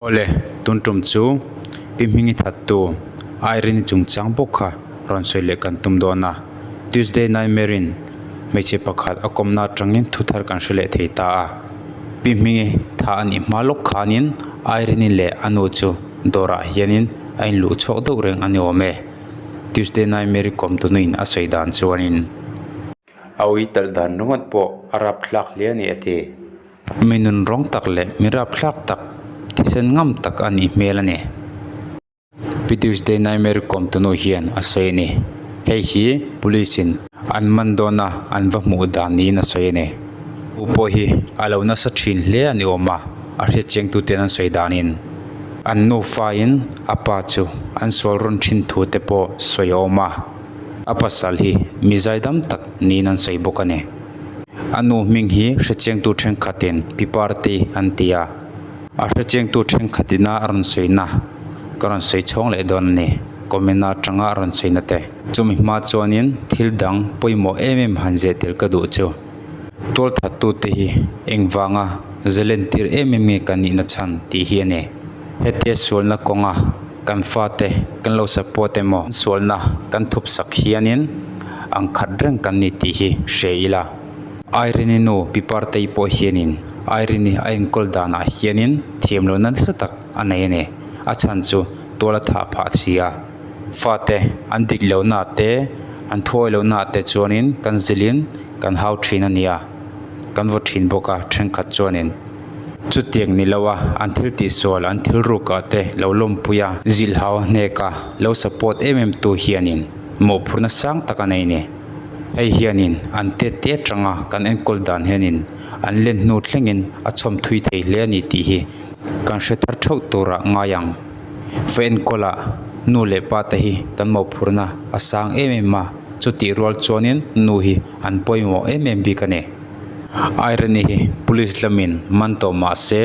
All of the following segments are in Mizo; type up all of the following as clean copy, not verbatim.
Awle, tun tum chu Pi Hmingi thattu Irene-i chungchang bawk kha rawn sawi leh kan tum dawn a. Tuesday Nightmare-in hmeichhe pakhat a kawmna atangin thu thar kan hre leh thei ta a. Pi Hmingi tha a nih hma lawk khanin Irene-i leh a nu chu dawrah hianin a inluh chhuak deuh reng a ni awm e. Tuesday Nightmare-i kawmtunuin a sawi dan chuanin. A ui talh dan ringawt pawh a rapthlak hle a ni a ti. Mi nun rawng tak leh mi rapthlak tak thisen ngam tak a nih hmel a ni. Pi Tuesday Nightmare kawmtunu hian a sawi a ni. Hei hi police in an man dawn a an va hmuh dan niin a sawi a ni. Pu pawh hi a lo nasa thin hle a ni awm a, a hriatchiang tuten an sawi danin an nufa in a pa chu an sual rawn thin thu te pawh sawi a awm a. A pasal hi mi zaidam tak niin an sawi bawk a ni. A nu hming hi hrechiangtu thenkhatin Pi Party an ti a, a hrechiangtu thenkhatina a rawn sawina ka rawn sawi chhawng leh dawn a ni, comment atanga a rawn sawina te. Chumi hma chuanin thil dang pawimawh em em han zeh tel ka duh chu. Tualthattute hi engvanga zalentir em em nge kan nihna chhan tih hi a ni. Hetia sualna kawnga kan fate kan lo support emaw sualna kan thup sak hianin ang khat reng kan ni tih hi hre ila. Irene-i nu Pi Partei pawh hianin Irene-i a enkawl danah hianin thiam lohna nasa tak a nei a ni. A chhan chu tual a thah phah si a. Fate an dik lohna te an thuawi lohna te chuanin kan zilhin kan hau thin a nia. Kan vaw thin bawk a thenkhat chuanin. Chutiang ni lo a, an thil tihsual, an thil rukah te lo lawmpui a, zilhau a hnek a, lo support em em tu hianin mawhphurhna sang tak a nei ni. Hei hianin an tet te atanga kan enkawl dan hianin an len hnu thlengin a chhawm thui thei hle a ni tih hi kan hre thar theuh turah ngai ang. Fa enkawlah nu leh pa te hi kan mawhphurhna a sang em em a, chutih rual chuanin nu hi an pawimawh em em bik a ni. Irene hi police lamin man tawh mah se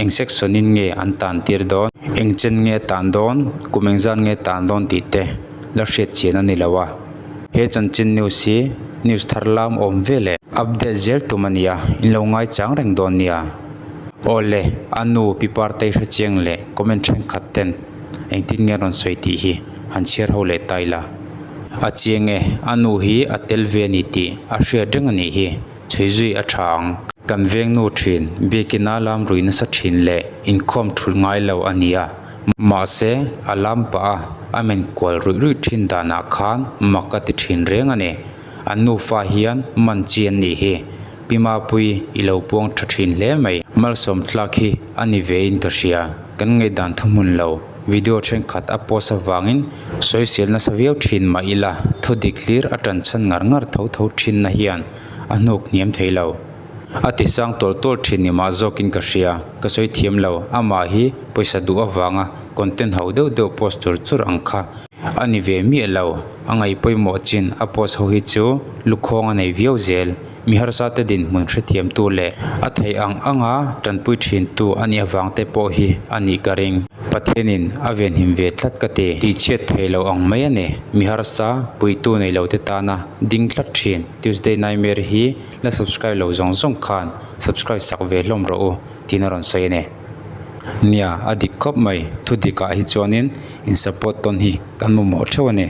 eng section in nge an tan tir dawn, eng chen nge tan dawn, kum engzat nge tan dawn tih te la hriat chian a ni lo a. He chanchin news hi news thar lam awm ve leh update zel tum a nia, in lo ngaichang reng dawn nia. Awle, a nu Pi Partei hrechiang leh comment thenkhat ten engtin nge rawn sawi tih hi han chhiar ho leh ta ila. A chiang e, a nu hi a tel ve a ni tih a hriat reng a nih hi, chhui zui a tha ang. Kan veng nu thin, biakina lam rui nasa thin leh inkhawm thulh ngai lo a ni a, mahse a lam pah a, a men kual ruih ruih thin danah khan mak a ti thin reng a ni. An nufa hian man chi an nih hi. Pi Mapui i lo puang tha thin hle mai. Malsawm tlak hi a ni vein ka hria, kan ngaihdan thuhmun lo. Video thenkhat a post avangin sawisel nasa viau thin mah ila thu dik hlir a tan chhan ngar ngar tho tho thinna hian a hnuk hniam thei lo. A ti sang tual tual thin ni mah zawkin ka hria, ka sawi thiam lo, amah hi pawisa duh avanga content ho deuh deuh post chur chur ang kha a ni ve miah lo, a ngaih pawimawh chin a post ho hi chu lukhawng a nei viau zel. Mi harsa te dinhmun hrethiamtu leh a theih ang anga tanpui thintu a nih avang te pawh hi a nih ka ring. Pathianin a venhim ve tlat ka ti. Tihchhiat thei lo ang mai a ni. Mi harsa puitu nei lo te tana ding tlat thin Tuesday Nightmare hi la subscribe lo zawng zawng khan subscribe sak ve hlawm rawh u tiin a rawn sawi a ni. Nia, a dik khawp mai. Thu dikah hi chuanin in support tawn hi kan mamawh theuh a ni.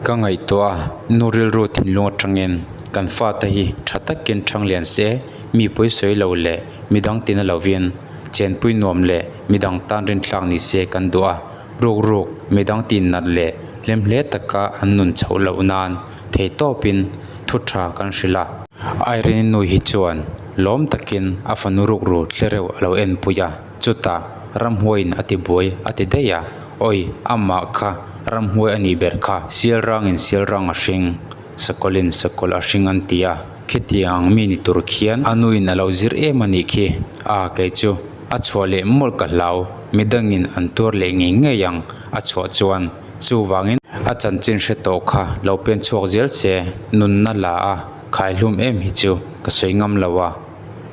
Ka ngaihtuah a, nu rilru thinlung atangin kan fate hi tha takin thang lian se, mi pawi sawi lo leh midang tina lovin chenpui nuam leh midang tan rinthlak ni se kan duh a, ruk ruk midang tin nat leh hlem hle taka an nun chhoh loh nan thei tawpin thu tha kan hrilh a. Irene nu hi chuan lawm takin a fanu rukru thlereuh a lo enpui a. Chutah ramhuaiin a ti buai a ti daih a, Awi, amah kha ramhuai a nih ber kha, sial rangin sial rang a hring, sakawlin sakawlh a hring an ti a, khitiang ang mi ni tur khian a nuin a lo zir em a nih khi, a kei chu a chhuah leh mawlh ka hlau, midangin an tuar leh ngei ngei ang a chhuah chuan, chuvangin a chanchin hre tawh kha lo pen chhuak zel se, nunna la a khaihlum em hi chu ka sawi ngam lo a.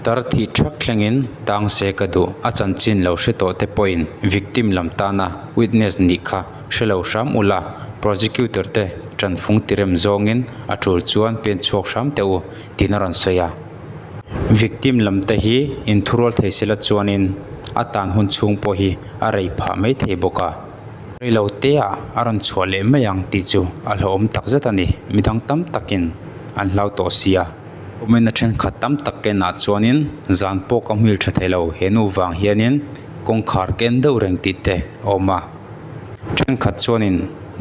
Tar thih thak thlengin tang se ka duh, a chanchin lo hre tawh te pawhin victim lam tana witness nih kha hre lo hram ula, prosecutor te tanfung tirem zawngin a tul chuan pen chhuak hram teh u tiin a rawn sawi a. Victim lam te hi inthurual thei sela chuanin A tan hun chhung pawh hi a rei phah mai thei bawk a. Reilo te-ah a rawn chhuah leh mai ang tih chu a hlauhawm tak zet a ni. Midang tam takin an hlau tawh sia. Comment-na thenkhat tam tak kenah chuanin zan pawh ka hmuil tha thei lo he nu vang hianin kawngkhar ken deuh reng tih te a awm a. Thenkhat chuanin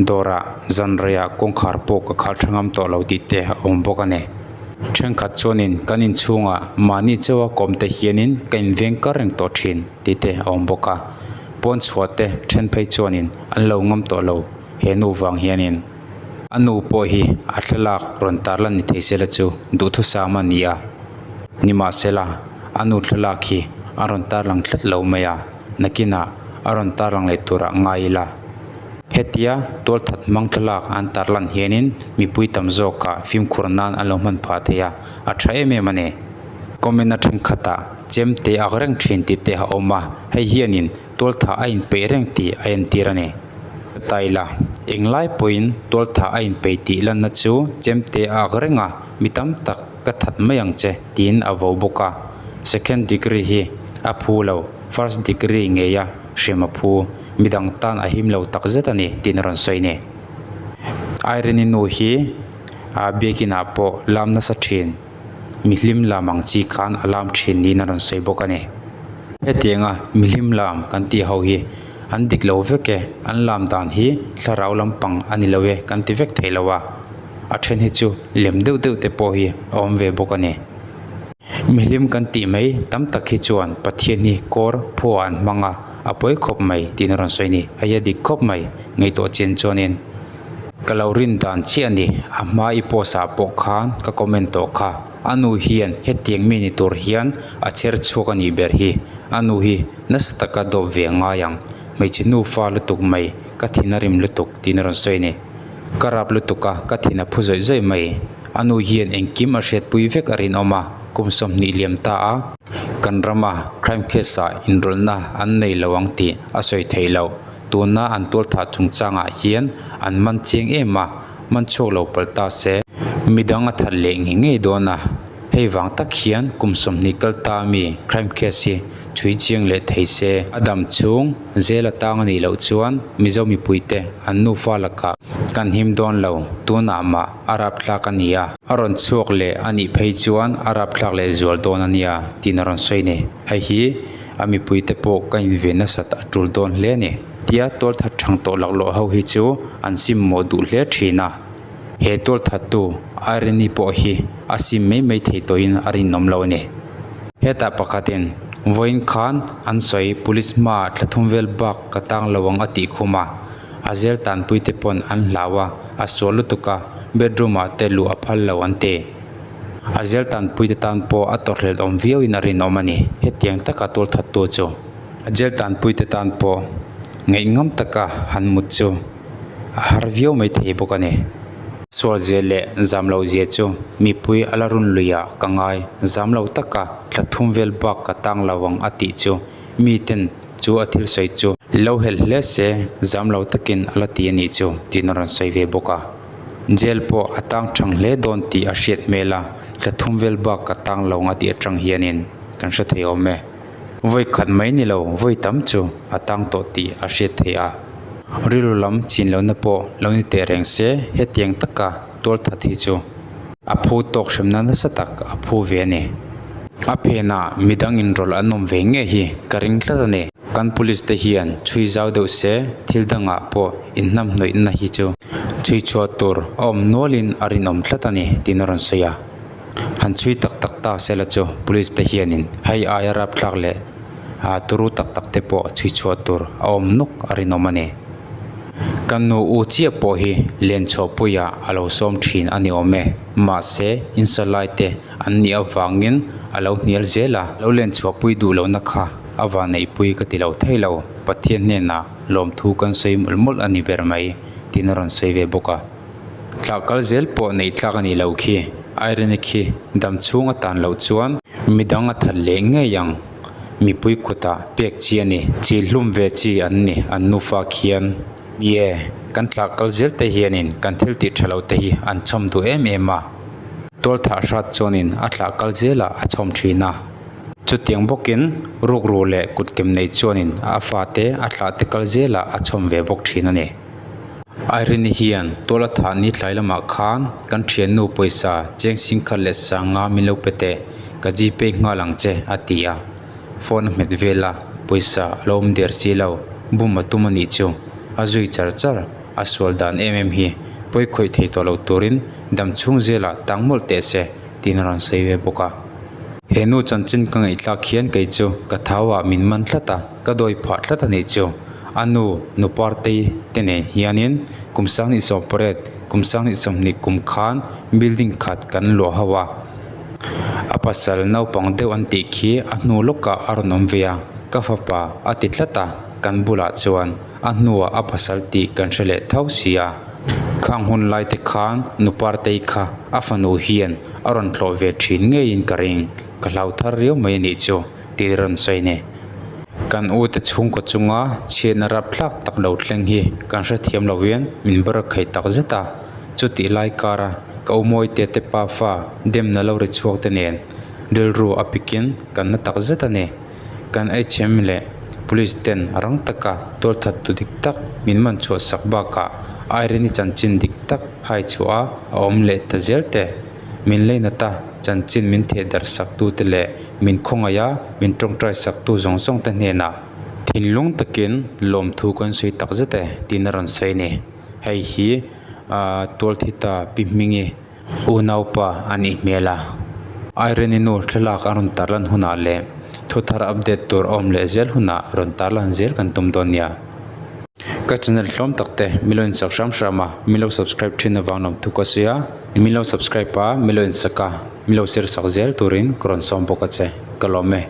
dawrah zan reiah kawngkhar pawh ka khar tha ngam tawh lo tih te a awm bawk a ni. Thenkhat chuanin kan inchhungah mahni chauha kawm te hianin ka inveng kar reng tawh thin tih te a awm bawk a. Pawn chhuah te then phei chuanin an lo ngam tawh lo he nu vang hianin. A nu pawh hi a thlalak rawn tarlan ni thei sela chu duhthusam a ni a. Nimahsela a nu thlalak hi a rawn tarlang tlat lo mai a, nakinah a rawn tarlang leh turah ngai ila. Hetia tualthat hmang thlalak an tarlan hianin mipui tam zawkah fimkhur nan an lo hman phah thei a, a tha em em a ni. Comment-a thenkhatah chemte ak reng thin tih te a awm a, hei hianin tualthah a inpeih reng tih a entir a ni. Taila, englai pawhin tualthah a inpeih tih lanna chu chemte a ak reng a, mi tam tak ka that mai ang che tiin a vo bawk a. Second degree hi a phu lo, first degree ngeia hrem a phu, midang tan a him lo tak zet a ni tiin a rawn sawi a ni. Irene-i nu hi a biakinah pawh lam nasa thin. Mihlim lam ang chi khan a lam thin niin a rawn sawi bawk a ni. Hetianga mihlim lam kan tih ho hi an dik lo vek e, an lam dan hi thlarau lampang a ni lo e kan ti vek thei lo a, a then hi chu lem deuh deuh te pawh hi a awm ve bawk a ni. Mihlim kan tih mai tam tak hi chuan Pathian hi kawr phuah an hmang a, a pawi khawp mai tiin a rawn sawi a ni. Hei a dik khawp mai ngaihtuah chian chuanin. Ka lo rin dan chiah a ni, a hma i post ah pawh khan ka comment tawh kha, a nu hian hetiang mi ni tur hian a chher chhuak a nih ber hi, a nu hi nasa taka dawp ve a ngai ang, hmeichhe nufa lutuk mai, ka thin a rim lutuk tiin a rawn sawi a ni. Ka rap lutuk a, ka thin a phu zawih zawih mai, a nu hian engkim a hriatpui vek a rinawm a, kum 20 liam ta a, kan rama crime case ah inrawlhna an nei lo ang tih a sawi theih loh. Tuna an tualthah chungchangah hian an man chiang em a, man chhuak lo palh ta se. Midang a that leh ngei ngei dawn a, hei vang tak hian kum 20 kal ta mi crime case hi chhui chiang leh thei se. A dam chhung zel a tang a nih loh chuan Mizo mipuite an nufa lakah kan him dawn lo, tunah mah a rapthlak a ni a. A rawn chhuak leh a nih phei chuan a rapthlak leh zual dawn a nia tiin a rawn sawi ni. Hei hi. A mipuite pawh ka inven nasat a tul dawn hle a ni. Tia tualthat thang tawh laklawh ho hi chu an sim mawh duh hle thin a. He tualthattu Irene-i pawh hi a sim mai mai thei tawhin a rinawm lo a ni. Hetah pakhatin vawiin khan an sawi police hmaah thla thum vel bak ka tang lo ang a tih khum a. A zel tanpuite pawn an hlau a, a sual lutuk a, bedroom ah te luh a phal lo an ti. A zel tanpuite tan pawh a tawrhhlelh awm viauin a rinawm a ni. Hetiang taka tualthattu chu a jail tanpuite tan pawh ngaihngam taka han mut chu a har viau mai thei bawk a ni. Sual zia leh zam loh zia chu mipui a la run luiah ka ngai. Zam lo taka thla thum vel bak ka tang lo ang a tih chu miten chu a thil sawi chu lo helh hle se zam lo takin a la ti a nih chu tiin a rawn sawi ve bawk a. Jail pawh a tang thang hle dawn tih a hriat hmel a, thla thum vel bak ka tang lo nga tih atang hianin kan hre thei awm e. Vawi khat mai ni lo, vawi tam chu a tang tawh tih a hriat theih a. Rilru lam chin lohna pawh lo ni teh reng se, hetiang taka tualthat hi chu a phu tawk hremna nasa tak a phu ve a ni. A phenah midang inrawlh an awm ve ngei hi ka ring tlat a ni. Kan police te hian chhui zau deuh se thil dangah pawh inhnamhnawihna hi chu chhui chhuah tur a awm nualin a rinawm tlat a ni tiin a rawn sawi a. Han chhui tak tak ta sela chu police te hianin hei aia rapthlak leh ah turu tak tak te pawh chhui chhuah tur a awm nawk a rinawm a ni. Ka nu u chiah pawh hi Lenchhuahpuiah a lo sawm thin a ni awm e. Mahse insa lai te an nih avangin a lo hnial zel a, lo Lenchhuahpui duh lohna kha a vanneihpui ka ti lo thei lo. Pathian hnenah lawmthu kan sawi mawlh mawlh a ni ber mai tiin a rawn sawi ve bawk a. Thlah kal zel pawh neih tlak a nih loh khi. Irene khi dam chhung a tan loh chuan midang a that leh ngei ang. Mipui kutah pek chi a ni. Chi hlum ve chi an ni an nufa khian. Ni e, kan thlah kal zel te hianin kan thil tih tha lo te hi an chhawm duh em em a. Tualthah hrat chuanin a thlah kal zelah a chhawm thin a. Chutiang bawkin rukru leh kutkem nei chuanin a fate a thlahte kal zelah a chhawm ve bawk thin a ni. Irene hian tual a thah ni tlai lamah khan kan thiannu pawisa cheng singkhat leh sanga min lo pe teh, ka gpay nghal ang che a ti a. Phone a hmet vel a, pawisa a lo awm der si lo, bum a tum a nih chu. A zui char char, a sual dan em em hi pawi khawih thei tawh lo turin dam chhung zelah tang mawlh teh se tiin a rawn sawi ve bawk a. He nu chanchin ka ngaihthlak hian kei chu ka thau ah min man tlat a, ka dawi phah tlat a nih chu. A nu, nu Partei te nen hianin kum sanghnih sawmpariat, kum sanghnih sawmhnih kum khan building khat kan luah ho a. A pasal naupang deuh an tih khi a hnu lawkah a rawn awm ve a, ka fapa a ti tlat a, kan bulah chuan a hnuah a pasal tih kan hre leh tho si a. Khang hun lai te khan nu Partei kha a fanu hian a rawn tlawh ve thin ngeiin ka ring, ka hlau thar riau mai a nih chu tih rawn sawi a ni. Kan u te chhungkaw chunga chhiatna rapthlak tak lo thleng hi kan hrethiam lo hian min bar khaih tak zet a, chutih lai kara ka u Mawite te pa fa demna lo ri chhuak te nen rilru a pikin kan na tak zet a ni. Kan eichhem leh police ten rang taka tualthat tu dik tak min man chhuah sak bakah Irene-i chanchin dik tak hai chhuah a a awm leh ta zel te. Min leinata chanchin min theh darh sak tu te leh min khawngaih a min tawngtai sak tu zawng zawng te hnenah thinlung takin lawmthu kan sawi tak zet e tiin a rawn sawi a ni. Hei hi ahh Tualthita Pi Hmingi Unaupa a nih hmel a, Irene-i nu thlalak a rawn tarlan hunah leh thu thar update tur a awm leh zel hunah rawn tarlan zel kan tum dawn nia. Ka channel hlawm tak te min lo insak hram hram a, min lo subscribe thin avang lawm thu ka sawi a, min lo subscribe a, min lo insak a, min lo share sak zel turin ka rawn sawm bawk a che, ka lawm e.